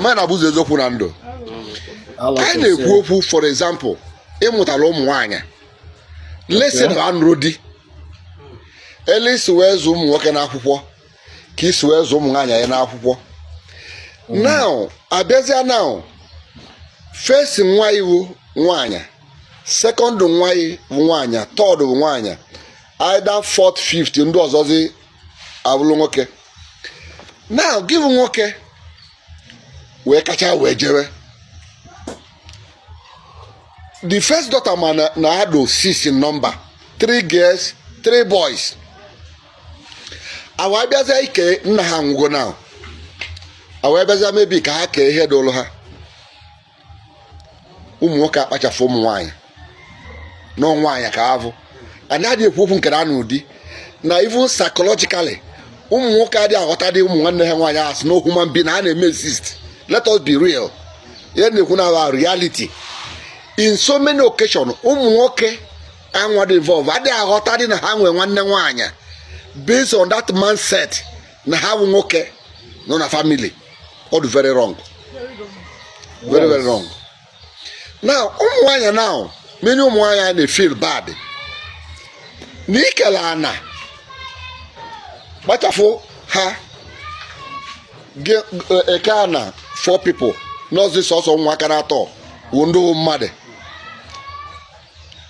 Omenala bụ ụzọ eziokwu na ndụ. Anyị na-ekwu okwu, for example, ịmụtala ụmụ nwaanyị, lesi na anụrụ di, ele isi wee zụ ụmụ nwoke n'akwụkwọ ka isi wee zụ ụmụ nwaanyị anyị n'akwụkwọ. Now abịazịa, now first nwa iwu nwaanyị, second nwa bụ nwaanyị, third bụ nwaanyị, either fourth, fifth, ndị ọzọzi abụrụ nwoke. Now give nwoke wee kacha wee jewe the first daughter, ma na ha do six in number, three girls, three boys. Awa abịazịa ike nna ha nwụgo. Now awa abịazịa mebi ka ha kee ihe dụrụ ha. Ụmụ nwoke akpachafụ ụmụ nwaanyị nọ nwaanyị ka avụ. Anyị adịghị ekwu okwu nke na n'ụdị na even psychologically, ụmụ nwoke adịghị aghọta dị ụmụ nwanne ha nwaanyị as no human being ha na-eme exist. Let us be real. Ihe na-ekwu na our reality, in so many occasions, ụmụ nwoke anwa dị involve adịghị aghọta dị na ha nwee nwanne nwaanyị based on that mindset na ha bụ nwoke nọ na family. Ọ dị very wrong, very very wrong. Now ụmụ nwaanyị, now many ụmụ nwaanyị na-feel bad na ikele ana kpachafụ ha eke ana four people n'ọzi sọsọ ụmụaka na-atọ wụ ndị wụ mmadụ.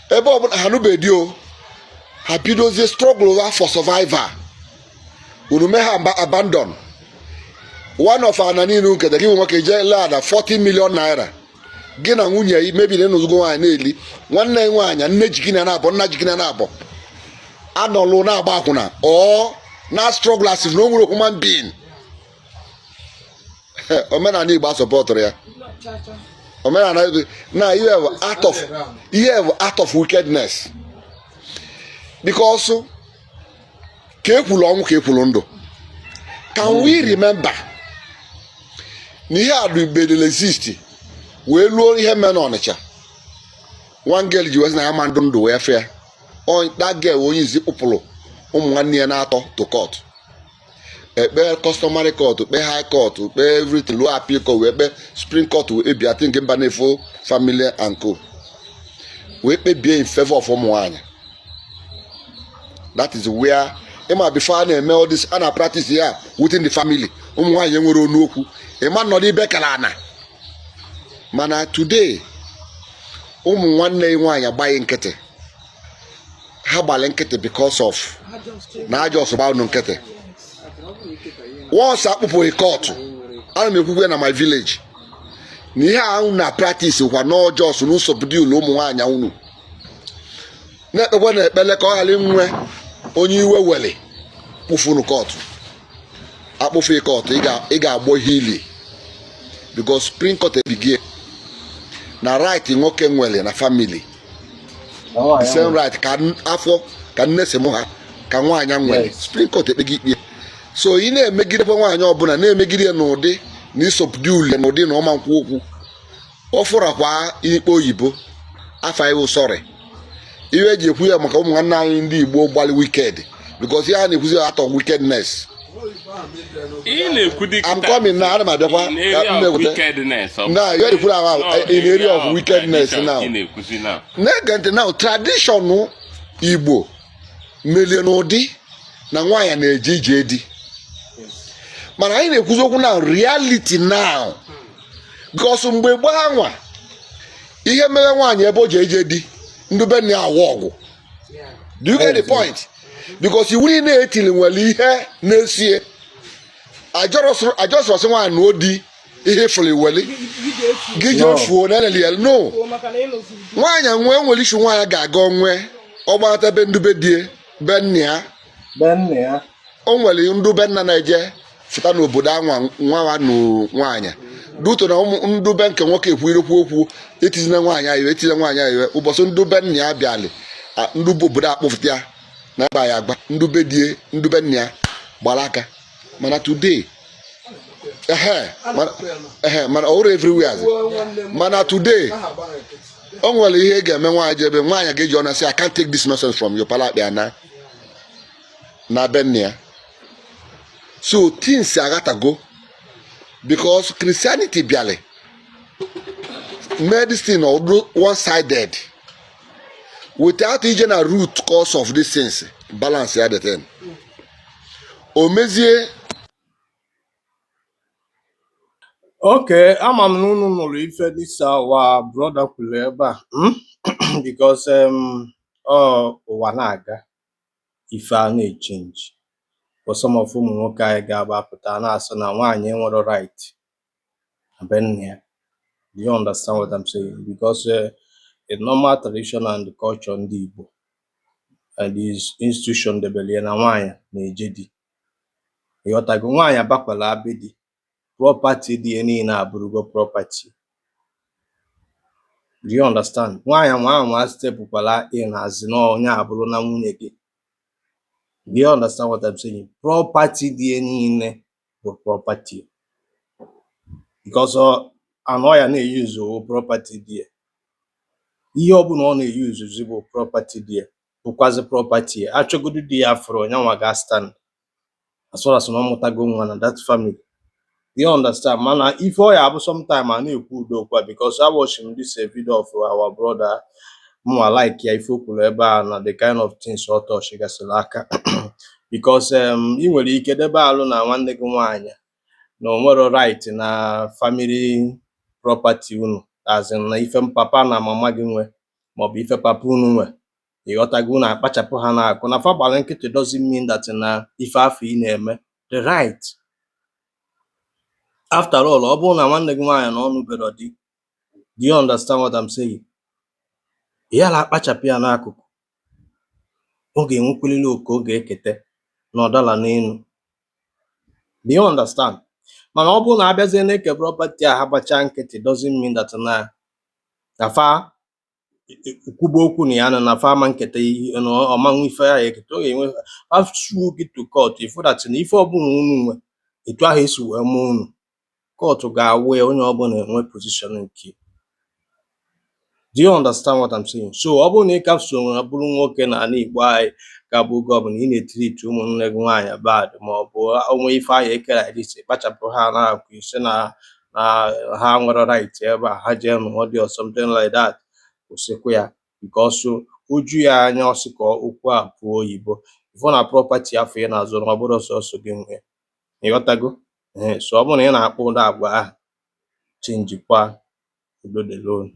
Ebe ọbụla ha nụbedi o, ha bidozie struggle ha for survival. Unu mee ha abandon one of ana niile nketa gị. Nwoke jee lee ada 40 million naira, gị na nwunye ya mebiri nụzụgo nwaanyị na-eli nwanne ya nwaanyị, nne ji gị na na-abọ, nna ji gị na na-abọ, anọlụ na-agba akwụna ọ na struggle as if na o nwere human being. Omenala Igbo asọpọtụrụ ya. Omenala Igbo na ihe bụ out of, ihe bụ out of wickedness, because ka ekwulu ọnwụ ka ekwulu ndụ. Can we remember na ihe a dubedere exist wee luo ihe mee n'Ọnịcha? One girl ji wee sị na ya ma ndụ ndụ wee fee. That girl, onye izi kpụpụrụ ụmụ nwanne ya na-atọ to court, ekpe customary court, kpe high court, kpe everything, luo appeal court, wee kpe Supreme Court, wee kpebie, I think Mbanefo family and co wee kpebie in favor of ụmụ nwaanyị. That is where ịma before a na-eme all this, a na practice ya within the family, ụmụ nwaanyị enwere onu okwu, ịma nọdụ ibe kara ana. Mana today, ụmụ nwanne ya nwaanyị agbaghị nkịtị, ha gbalị nkịtị because of na ajọ ọsọ unu nkịtị. Once akpụpụghị court, ana m ekwukwe na my village na ihe ahụ na practice kwa n'ọjọọ so n'usọpụdị ụlọ ụmụ nwaanyị unu na-ekpekwe na ekpele ka ọ ghara inwe onye iwe were kpụfunu court. Akpụfe court, ị ga-agbọ ihe ili, because Supreme Court ebigie na right nwoke nwere na family, the same right ka afọ ka nne si mụ ha ka nwaanyị nwere. Supreme Court ekpeghị ikpe. So ị na-emegidekwa nwaanyị ọbụla na-emegide ya n'ụdị na isopụdị ule, n'ụdị na ọma nkwu okwu ọ fụrakwa ikpe oyibo afa iwu. Sorry, ihe eji ekwu ya maka ụmụ nwanne anyị ndị Igbo gbalị wicked, because ihe a na-ekwuzi out of wickedness. Ị na-ekwu dị. I'm coming now, ana m abịakwa. In area of wickedness. Now, you ekwu na in area of wickedness now. Ị na-ekwuzi now. Na-ege ntị now. Tradition Igbo melie n'ụdị na nwaanyị na-eje ije di, mana anyị na-ekwuzi okwu na reality now, because mgbe gboo anwa, ihe mere nwaanyị ebe o ji eje di, ndị be nna ya awa ọgwụ. Do you get the point? Because iwu niile etiri nwere ihe na-esie ajọsọsị nwaanyị na odi ihe fụrụ iweli gị jee fuo na eleli ya no. Nwaanyị nwee nwere issue, nwaanyị ga-aga onwe ọgbata ebe ndube die be nna ya. Be nna ya. O nwere ndube nna na-eje fụta n'obodo anwa nwa na nwaanyị duto na ụmụ ndube nke nwoke ekwuirekwu okwu etizina nwaanyị ayiwe, etizina nwaanyị ayiwe. Ụbọchị ndube nna ya bịalị, ndube obodo akpụfụta ya na agba ya agba, ndube die ndube nna ya gbara aka. Mana today, ehe, mana ọ wụrụ everywhere. Mana today, o nwere ihe ị ga-eme nwaanyị ji ebe nwaanyị ga-eji ọnụ sị, "I can't take this nonsense from you." Pala akpa ya na be nna ya. So things aghatago. Because Christianity bịara mee this thing one sided without ije na root cause of these things, balance ya the thing, o mezie. Okay, ama m na unu nụrụ ife this our brother kwuru ebe a, Because ọ ụwa na-aga, ife a na-echange. For some of ụmụ nwoke anyị ga-agba apụta na-asị na nwaanyị enwero right na be nna ya. Do you understand what I'm saying? Because a normal tradition and culture ndị Igbo and this institution debere ya na nwaanyị na-eje di. Ịghọtago? Nwaanyị abakwala be di, property dị ya niile abụrụgo property. Do you understand? Nwaanyị nwa anwa stepụkwala in as na onye abụrụ na nwunye gị. Do you understand what I'm saying? Property dị ya niile bụ property. Because ọ anọ ya na-eyuzu property dị ya. Ihe ọbụla ọ na-eyuzuzi bụ property dị ya, bụkwazi property ya. Achọgodu di ya fụrụ onyanwa ga stand as far as na ọ mụtago nwa na that family. Do you understand? Mana ife ọ ya abụ sometime a na-ekwu udo okwu a, because I watch m this video of our brother, mụnwa like ya ife o kwuru ebe a na the kind of things ọ touch gasịrị aka, because ị nwere ike debe alụ na nwanne gị nwaanyị na o nwero right na family property unu, as in na ife papa na mama gị nwe maọbụ ife papa unu nwe. Ịghọtago? Unu akpachapụ ha na-akụ na fa gbara nkịtị doesn't mean that na ife afọ ị na-eme the right. After all, ọ bụrụ na nwanne gị nwaanyị na ọ nụbero di, do you understand what I'm saying? Ya na akpachapụ ya n'akụkụ, ọ ga-enwekwalili oke ọ ga-ekete na ọdala n'elu. Do you understand? Mana ọ bụrụ na abịazie na-eke property a, ha gbachaa nkịtị doesn't mean that na fa kwuba okwu na ya na fa ama nketa ihe na ọmanwụ ife ya eketa. Ọ ga-enwe fa sue gị to court, ifu that na ife ọbụla unu nwe, etu ahụ esi wee mụọ unu, court ga-awụ ya, onye ọbụla enwe position nke. Do you understand what I'm saying? So ọ bụrụ na ị ka so bụrụ nwoke n'ala Igbo anyị, ga-abụ oge ọbụla ị na-etreat ụmụnne gị nwaanyị bad, ma ọ bụ onwe ife ahụ ekere like this, kpachapụ ha na-akụ isi na ha nwere right ebe a, ha jee nụọ di or something like that, kwụsịkwa ya, because oju ya anya ọsị ka okwu a pụọ oyibo, ịfụ na property afọ ị na-azụ na ọ bụrụ sọsọ gị nwe. Ịghọtago? Ee. So ọ bụrụ na ị na-akpọ ụdị agwa ahụ, changekwa. Udo dịrị unu.